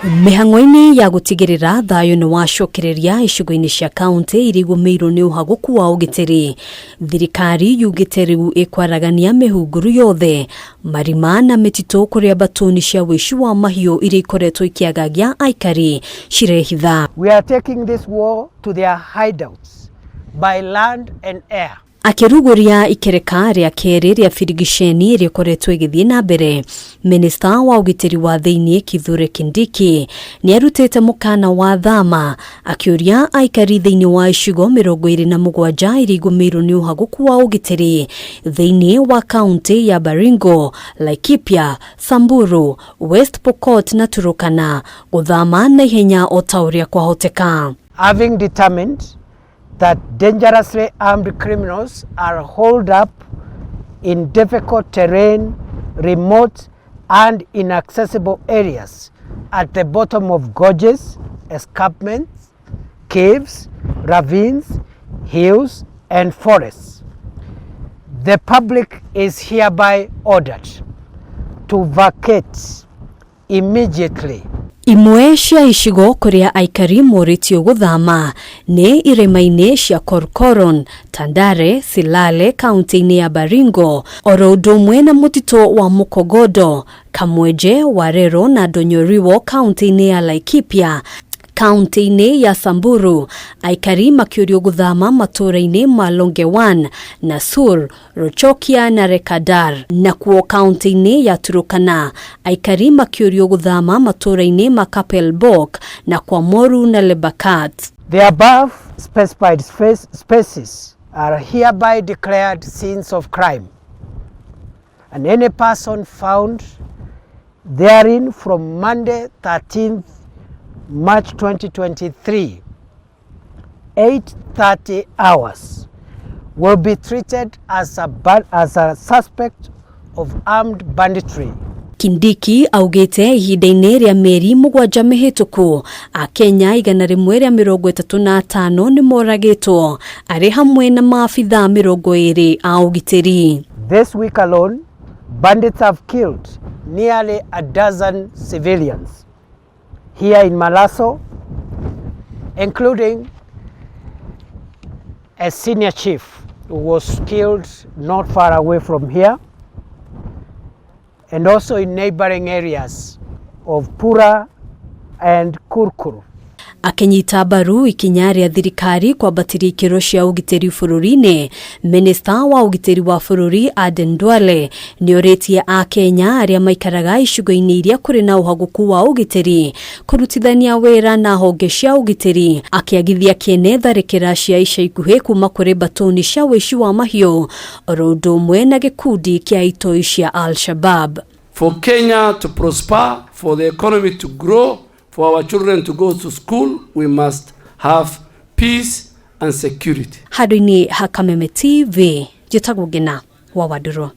Mĩhang'o-inĩ ya gũtigĩrĩra thayũ nĩ wacokereria icigo-inĩ cia kaunti iria igũmĩirwo nĩ ũhagũku wa ũgitĩri, thirikari yugĩte rĩu ĩkwaragania mĩhunguru yothe, marima na mĩtitũ kũrĩa mbatũni cia wĩici wa mahiũ iria ikoretwo ikĩagagia aikari cirehitha. We are taking this war to their hideouts by land and air. Akĩrugũria ikereka rĩa kerĩ rĩa birigiceni ĩrĩa ĩkoretwo ĩgĩthiĩ na mbere, minista wa ũgitĩri wa thĩinĩ Kithure Kindiki nĩ arutĩte mũkana wa thama akĩũria aikari thĩinĩ wa icigo 27 iria igũmĩirwo nĩ ũhagũku wa ũgitĩri thĩinĩ wa kaunti ya Baringo, Laikipia, Samburu, West Pokot na Turkana gũthama na ihenya o ta ũrĩa kwahoteka. Having determined that dangerously armed criminals are holed up in difficult terrain, remote and inaccessible areas at the bottom of gorges, escarpments, caves, ravines, hills and forests, the public is hereby ordered to vacate immediately. Imwe cia icigo kũrĩa aikari morĩtio gũthama nĩ irĩma-inĩ cia Korkoron, Tandare, Silale kaunti-inĩ ya Baringo, oro ũndũ ũmwe na mũtitũ wa Mukogodo, Kamwenje, Warero na Ndonyoriwo kaunti-inĩ ya Laikipia. Kaunti-inĩ ya Samburu, aikari makĩũrio gũthama matũũra-inĩ ma Longewan, Nasur, Rochokia na Rekadar. Nakuo kaunti-inĩ ya Turukana, aikari makĩũrio gũthama matũũra-inĩ ma Kapelbok na Kwamoru na Lebakat. The above specified spaces are hereby declared scenes of crime, and any person found therein from Monday 13th March 2023, 8:30 hours, will be treated as a suspect of armed banditry. Kindiki augĩte ihinda-inĩ rĩa mĩeri 7 mĩhĩtũku, Akenya 135 nĩ moragĩtwo arĩ hamwe na maabithaa 20 a ũgitĩri. This week alone, bandits have killed nearly a dozen civilians here in Malaso, including a senior chief who was killed not far away from here, and also in neighboring areas of Pura and Kurkur. Akĩnyita mbaru ikinya rĩa thirikari kwambatĩria ikĩro cia ũgitĩri bũrũri-inĩ, minista wa ũgitĩri wa bũrũri Aden Duale nĩ orĩtie Akenya arĩa maikaraga icigo-inĩ iria kũrĩ na ũhagũku wa ũgitĩri kũrutithania wĩra na honge cia ũgitĩri, akĩagithia kĩene tharĩkĩra cia ica ikuhĩ kuma kũrĩ mbatũni cia wĩici wa mahiũ oro ũndũ ũmwe na gĩkundi kĩa itoi cia Al-Shabab. For Kenya to prosper, for the economy to grow, for our children to go to school, we must have peace and security. Handũ-inĩ ha Kameme TV, njĩtagwo Ngina wa Wandũrũ.